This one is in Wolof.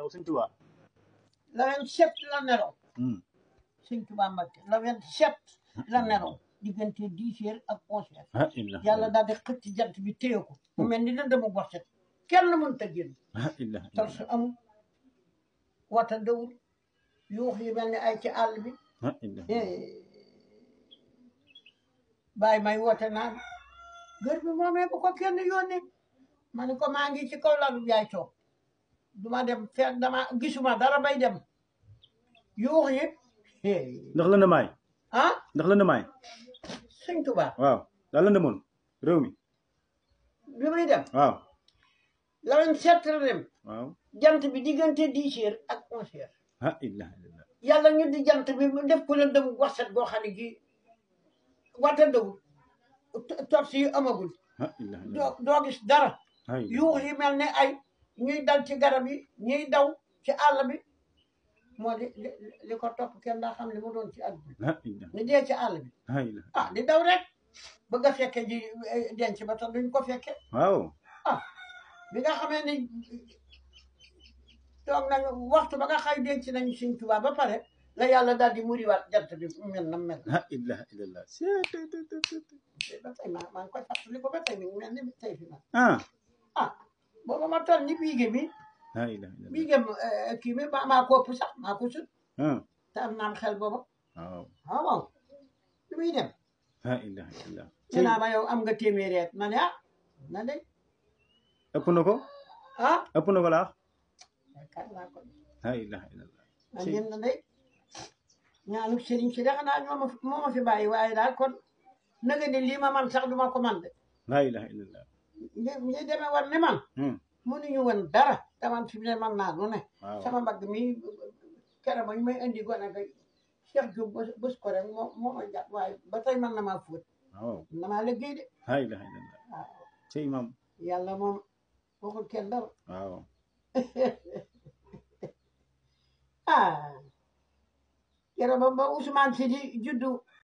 Sëñ Tuubaa. la 27 la nelaw. Sëñ Tuubaa Mbàkke la 27 la nelaw diggante 10 heures ak 11 heures. yàlla daal di xëcc jant bi téye ko. mu mel ni lëndëmu borset kenn mënut a génn. tar su amul wata dawul yuux yi mel ni ay ci àll bi. bàyyi may woote naan gër bi moomee bu ko kenn yónnee ma ne ko maa ngi ci kaw lalu yaay toog duma dem fekk dama gisuma dara bay dem yuux yi. ndax la ndamaay. ah ndax la ndamaay. Sëñ Tuubaa. waaw daal la ndamoon réew mi. bi muy dem. waaw. la 27 la dem. waaw jant bi diggante 10 heures ak 11 heures. illah. yàlla ñu di jant bi mu def ko la dem waset goo xam ne gi wata dawul tors yi amagul. doo gis dara. yuux yi mel ne ay ñuy dal ci garab yi ñuy daw ci àll bi moo li ko topp kenn daa xam li mu doon ci àdduna ni dee ci àll bi di daw rek bëgg a fekke ji denc ba tax duñ ko fekke. waaw bi nga xamee ni toog nañu waxtu ba nga xay denc nañu Sëñ Tuubaa ba pare la yàlla daal di muriwaat jant bi mel na mel. illah. ba tey maa ngi koy fàttali ko ba tey mi ngi mel ni tey fi ma. booba ma toll ni biige mi. biige kii mi maa ko ëpp sax maa ko sut. te am naam xel booba. waaw li muy dem. dinaa ma yow am nga téeméeri at ma ne na de. ëpp na ko. ëpp na ko laax. kan laa ko. illah. man dem na de ñaanu sëriñ si de xanaa moo ma fi bàyyi waaye daal kon naga ni lii ma man sax duma ko man de. la ilaha illallah. ñi demee war ne man. mënuñu woon dara taman fi mu ne man naa nu ne. sama mbagg mi kere ma ñu may indi gone ga Cheikh Diop bés ko rek moo ma jàpp waaye ba tey man na maa fóot. waaw na maa liggéey de. la ilaha illallah. waaw ci imam. yàlla moom waxul kenn dara. waaw. kere ba Ousmane si di juddu